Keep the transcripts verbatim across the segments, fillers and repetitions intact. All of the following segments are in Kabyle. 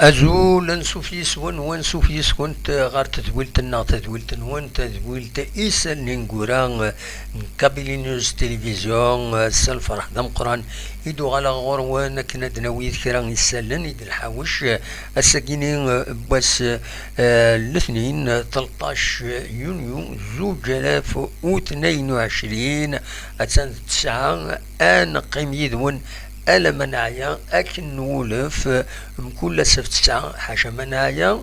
Azul, ansuf yis-wen, wansuf yis-kent ɣer tedwilt-nneɣ, tadwilt-nwen, tadwilt Isallen Ineggura n Kabylie News Télévision. Ass-a lferḥ d ameqqran i d-uɣaleɣ ɣur-wen akken ad d-nawi kra isallen i d-nḥawec ass-agi-ni n wass, eh, letnin, tleṭṭac yunyu zuǧ alaf u tnayen u ɛecrin. Attan d ttesɛa, ad neqqim yid-wen alamma neɛya, akken nwulef, mkul ass ɣef ttesɛa, ḥaca ma neɛya,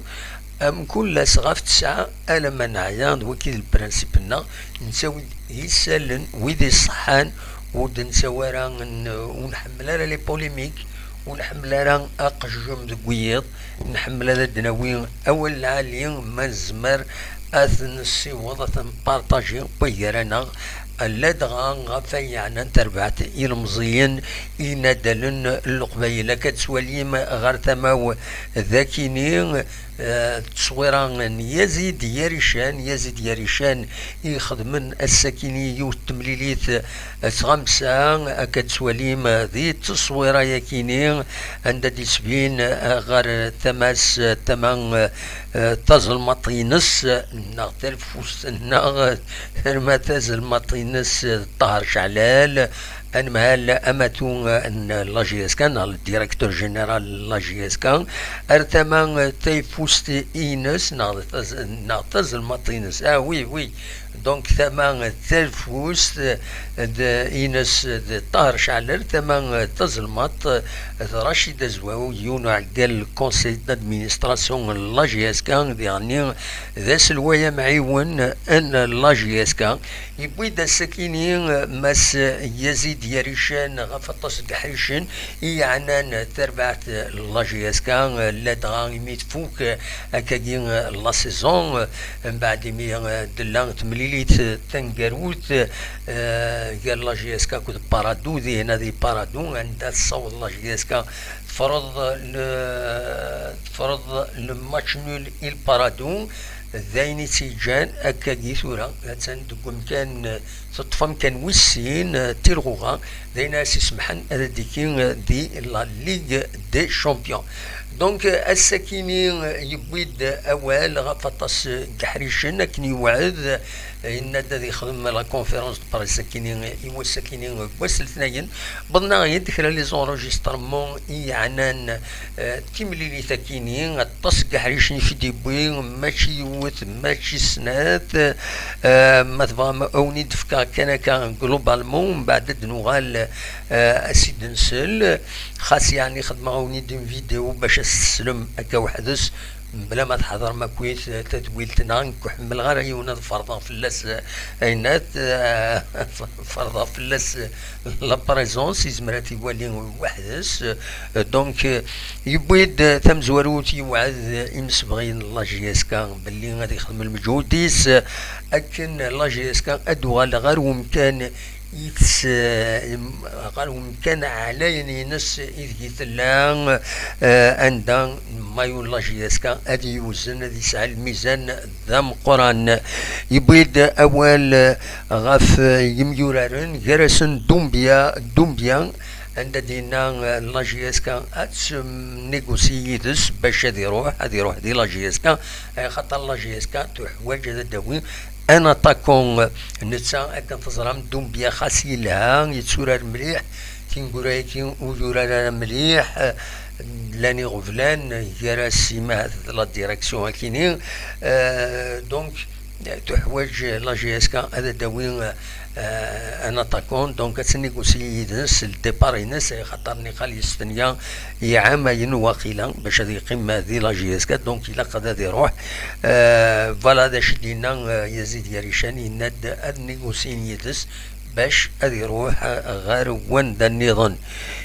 mkul ass ɣef ttesɛa alamma neɛya. D wagi i d lprinsip-nneɣ, nettawi-d isallen wid iṣeḥḥan, ur d-nettawi ara n-, ur nḥemmel ara les polémiques, ur nḥemmel ara aqejjem deg wiyiḍ, nḥemmel ad d-nawi awal lɛali ma nezmer ad t-nessiweḍ, ad t-npartaji wway gar-aneɣ, ladɣa ɣef wayen yeɛnan tarbaɛt ilemẓiyen, inaddalen n Leqbayel. Akka d-tettwalim ɣer tama-w dagi-ni, eh, tteswira n Yazid Yarican, Yazid Yarican i ixedmen ass-agi-ni yiwet n temlilit, eh, s tɣamsa, akka d-tettwalim, eh, di tteswira-yagi-ni, anda d-isbin, eh, ɣer tama-s, eh, tama, eh, eh, tazelmaḍt-ines, eh, neɣ talfust-nneɣ, eh, terma tazelmaḍt-ines, eh, Ṭaher Caɛlal, anemhal amatu, eh, n la J S K, neɣ le directeur général n la J S K, ar tama, eh, tayeffust-ines, neɣ d taz-, neɣ tazelmaḍt-ines. Ah, oui, oui. Donc, tama, eh, talfust, eh, d, ines d Ṭaher Caɛlal, tama, eh, tazelmaḍt, eh, d Rachid Azwaw, yiwen uɛeggal n conseil d'administration n la J S K, diɣenni d aselway amɛiwen n la J S K. Yewwi-d ass-akini Mass Yazid Yarican ɣef aṭas n yeḥricen i yeɛnan tarbaɛt n la J S K, ladɣa imi tfuk akkagi la saison, mbeɛd imi d-tella temlilit taneggarut, eh, gar la J S K akked Paradou, dihin ad i Paradou, anda tessaweḍ la J S K tefreḍ le, tefreḍ le match nul i le Paradou, d ayen i tt-yeǧǧan akkagi tura, attan deg umkan, teṭṭef amkan wis sin, eh, tilɣuɣa, d ayen ara s-isemḥen ad d-tiki, eh, di la Ligue des Champions. Donc, eh, ass-akini, eh, yewwi-d awal ɣef aṭas, eh, n yeḥricen akken yewɛed, eh, yenna-d ad yexdem la conférence de presse akini, eh, i wass-akini, eh, wass letnayen. Wwḍen-aɣ-d kra les enregistrements i yeɛnan, eh, timlilit-akini, aṭas n yeḥricen i k-id-yewwi, mačči yiwet, mačči snat. Eh, ma tebɣam, a wen-id-fkeɣ kan akka globalement, mbeɛd ad d-nuɣal, eh, ad s-id-nsel. Xas yeɛni xedmeɣ-awen-id une vidéo bac ad s-teslem akka weḥd-s, mebla ma tḥeḍrem akkit tadwilt-nneɣ. Nekk ur ḥemmleɣ ara yiwen ad ferḍeɣ fell-as, eh, ayen ad, eh, ferḍeɣ fell-as, eh, la présence, yezmer ad t-iwali weḥd-s. Eh, donc, eh, yewwi-d, eh, tamezwarut, yewɛed, eh, imsebɣiyen n la J S K belli ad yexdem lmeǧhud-is, eh, akken la J S K ad d-tuɣal ɣer umkan i tes-, eh, ɣer umkan ɛlayen-ines ideg i tella, eh, anda mayu n la J S K ad yewzen, ad yesɛu lmizan d ameqqran. Yewwi-d awal, eh, ɣef, eh, yimyuraren, gar-asen Doumbia, Doumbia, anda d-yenna, eh, la J S K ad tennigusi yid-s bac ad iruḥ, ad iruḥ di la J S K, eh, xaṭer la J S K tuḥwaǧ ad d-tawi un attaquant. Netta, akken teẓram, Doumbia xas yelha, yetturar mliḥ, tineggura-agi ur yurar ara mliḥ, eh, llan iɣeblan gar-as i mahat d la direction akini. Eh, donc, tuḥwaǧ la J S K ad d-tawi, eh, un attaquant, donc ad tennigusi yid-s le départ-ines, xaṭer niqal yestenya iɛamayen waqila bac ad yeqqim di la J S K, donc ilaq ad, ad iruḥ. Eh, voilà d acu i d-yenna, eh, Yazid Yarican, yenna-d ad nigusin yid-s bac ad iruḥ ɣer wanda nniḍen.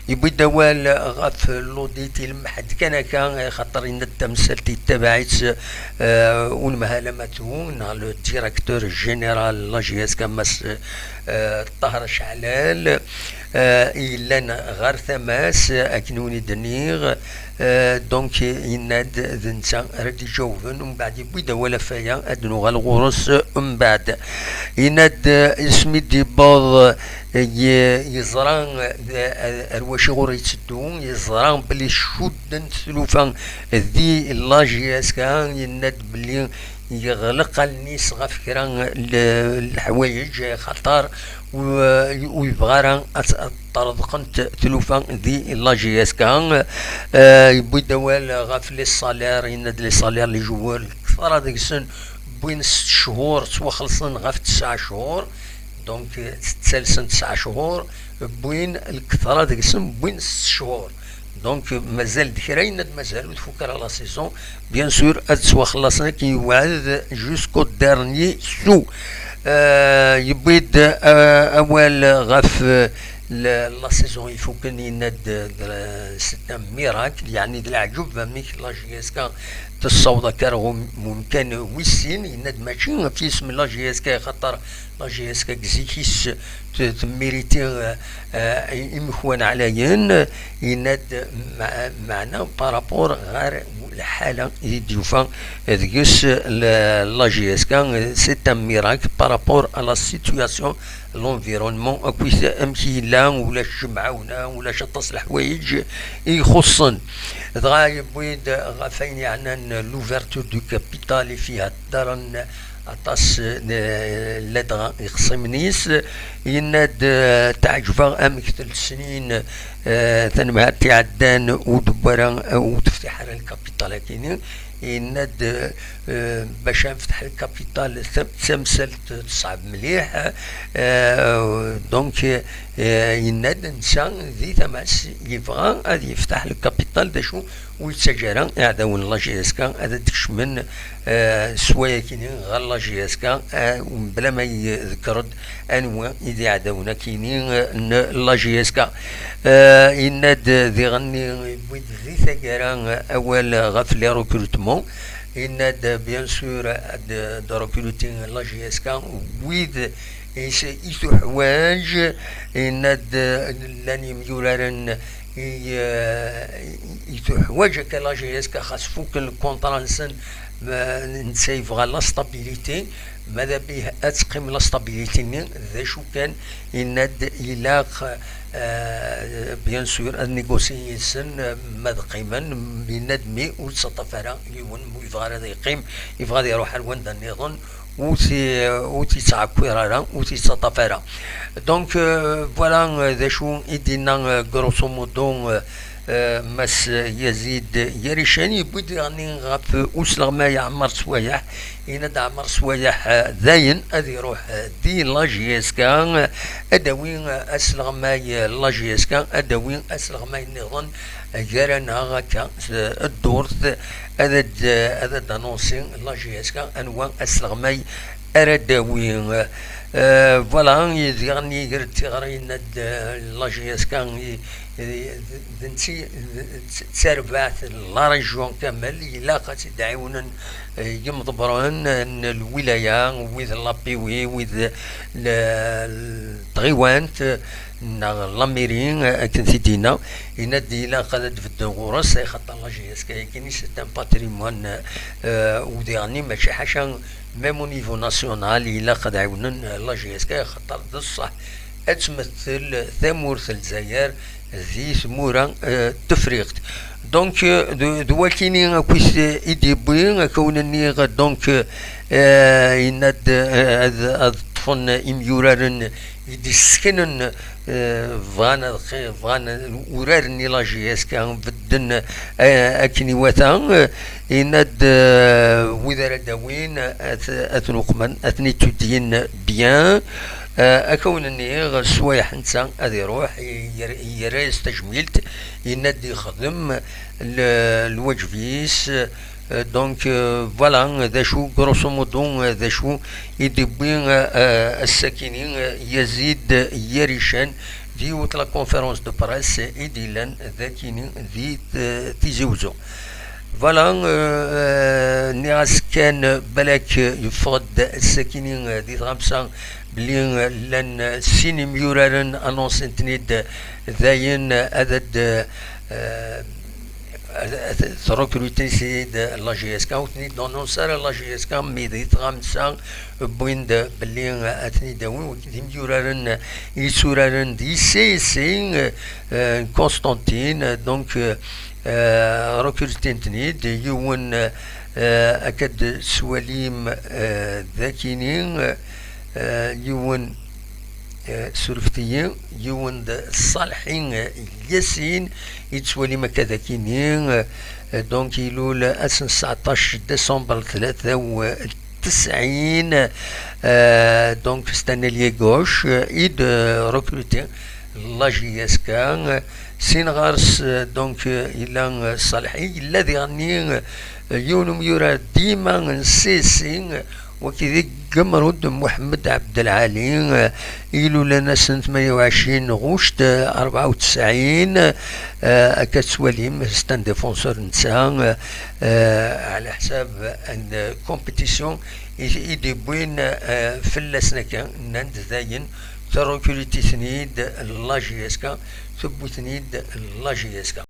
Yewwi-d awal ɣef l'audit, ilemmeḥ-d kan akka, xaṭer yenna-d tamsalt yettabaɛ-itt, eh, unemhal amatu, neɣ le directeur général n la J S K, Mass, eh, Ṭaher Caɛlal, eh, i yellan ɣer tama-s, akken i wen-d-nniɣ, Euh, donc yenna-d d netta ara d-iǧawben, umbeɛd yewwi-d awal ɣef waya, ad nuɣal ɣur-s umbeɛd. Yenna-d, euh, asmi d-yewweḍ, euh, yeẓra, euh, ar wacu ɣur yetteddu, yeẓra belli cudden tlufa di la J S K, yenna-d belli yeɣleq allen-is ɣef kra n leḥwayeǧ, xaṭer ur yebɣi ara ad ṭṭerḍqent tlufa di la J S K. Euh, yewwi-d awal ɣef les salaires, yenna-d les salaires, les joueurs, lketṛa deg-sen wwin sett cchur, ttwaxelṣen ɣef tesɛa cchur. Donc, ttalsen tesɛa cchur, wwin lketṛa deg-sen wwin sett cchur. Donc, mazal d kra, yenna-d mazal ur tfuk ara la saison. Bien sûr, ad ttwaxellaṣen akken yewɛed jusqu'au dernier sou. Euh, yewwi-d, euh, awal ɣef, euh, la, la saison ifuken, yenna-d, euh, c'est un miracle, yeɛni d leɛǧeb amek la J S K tessaweḍ akka ar umkan wis sin, yenna-d mačči ɣef yisem la J S K, xaṭer la J S K deg zik-is t-, temmiriti, euh, euh, imekwan ɛlayen, yenna-d ma-, meɛna par rapport ɣer lḥala i d-yufa deg-s la, la J S K, c'est un miracle par rapport à la situation, l'environnement, akkit amek yella, ulac lemɛawna, ulac aṭas n leḥwayeǧ i ixuṣṣen. Dɣa yewwi-d ɣef wayen yeɛnan l'ouverture du capital i fiha ddaren aṭas n ladɣa ixṣimen-is. Yenna-d, euh, teɛǧeb-aɣ amek telt snin, euh, tanemhalt iɛeddan ur d-wwi ara, ur d-teftiḥ ara lkapital akini. Yenna-d, euh, bac ad nefteḥ lkapital, tam-, tamsalt teṣɛeb mliḥ. Euh, donc, euh, yenna-d netta di tama-s yebɣa ad yefteḥ lkapital, d acu ur yettaǧǧa ara iɛdawen n la J S K ad d-kecmen, eh, s wayakini ɣer la J S K, eh, mebla ma yedker-d anwa i d iɛdawen akini, eh, n la J S K. Eh, yenna-d diɣenni, yewwi-d di taggara, eh, awal ɣef les recrutements. Yenna-d, bien sûr, ad d-recruter la J S K wid i s-, i tuḥwaǧ. Yenna-d llan yemyuraren i, eh, i tuḥwaǧ akka la J S K, xas fuken lkunṭra-nsen, ma netta yebɣa la stabilité, mada bih ad teqqim la stabilité-nni, d acu kan, yenna-d ilaq, eh, bien sûr, ad négocier yid-sen, eh, ma ad qqimen, yenna-d mi ur yettaṭṭaf ara yiwen, ur yebɣa ara ad yeqqim, yebɣa ad iruḥ ar wanda nniḍen, ur t-, ur t-yettɛekkiṛ ara, ur t-yettaṭṭaf ara. Donc, euh, voilà, euh, d acu i d-yenna, euh, grosso modo, euh, euh, Mass Yazid Yarican, yewwi-d daɣen ɣef usleɣmay Ɛmar Swayeḥ, yenna-d Ɛmar Swayeḥ, euh, dayen ad iruḥ, euh, di la J S K, euh, ad d-awi, euh, asleɣmay, euh, la J S K, ad d-awi asleɣmay nniḍen, euh, gar-aneɣ akka, euh, ddurt, ad d-, ad d-anonsi la J S K anwa asleɣmay ara d-awi. Euh, voilà, diɣen iger-d tiɣri, yenna-d, euh, la J S K, i, i, d nti-, d, d tarbaɛt n la région kamel, ilaq ad tt-id-ɛiwnen, euh, yimḍebbren n lwilaya, wid n la P W, wid n l-, l-, tɣiwant, neɣ la mairie, akken t-id-yenna, yenna-d ilaq ad d-bedden ɣur-s, axaṭer la J S K-agi c'est un patrimoine, euh, u diɣen mačči ḥaca même au niveau national, ilaq ad ɛiwnen, euh, la J S K, axaṭer d ṣṣeḥ ad tmettel tamurt n Lezzayer di tmura, euh, n Tefriqt. Donc, euh, d, d wakini akkit i d-yewwi, akka wen-nniɣ, donc, euh, yenna-d, euh, ad, ad ṭṭfen imyuraren i d-isseknen, euh, bɣan ad qi-, bɣan uraren i la J S K, bedden, euh, akken iwata, euh, yenna-d, euh, wid ara d-awin, ad, ad ten-uqmen, ad ten-étudien bien. Euh, akka wen-nniɣ, sswayeḥ netta ad iruḥ, yer-, yerra-yas tajmilt, yenna-d ixdem l-, lwaǧeb-is. Euh, donc, euh, voilà, d acu, grosso modo, euh, d acu i d-yewwi, euh, euh, ass-akini, euh, Yazid Yarican di yiwet la conférence de presse i d-yellan d akini di, euh, Tizi Uzzu. Voilà, euh, euh, nniɣ-as kan balak yeffeɣ-d ass-akini, euh, di tɣamsa belli, euh, llan, euh, sin imyuraren annoncen-ten-id, euh, dayen, euh, ad ad, euh, Trekruti-t-id la J S K, ur ten-id-annonce ara la J S K, mi di tɣamsa wwin-d belli ad ten-id-awin, wigi d imyuraren yetturaren di C S C, euh, Constantine, donc, euh, euh, rekrutin-ten-id, yiwen, euh, akka d-teswalim, euh, d akini, euh, yiwen, euh, surfet-iyi, yiwen d Ṣalḥi, euh, Yasin, yettwalim akka d akini, euh, donc ilul ass n tseɛṭac décembre tlata u tesɛin, euh, donc c'est un ailier gauche, euh, i d-recruter la J S K, euh, sin ɣer-s, euh, donc, euh, yella, euh, Ṣalḥi, yella diɣenni, euh, yiwen umyurar dima n C S C, euh, wagi d Gemrud Muḥemmed Ɛebdelɛali, euh, ilulan ass n tmanya u ɛecrin ɣuct, euh, rebɛa u tesɛin, euh, akka tettwalim, c'est un défenseur netta, euh, euh, ɛla ḥsab n compétition i, i d-iwwin, euh, fell-asen akka, nnan-d dayen, terrekruti-ten-id la J S K, tewwi-ten-id la J S K.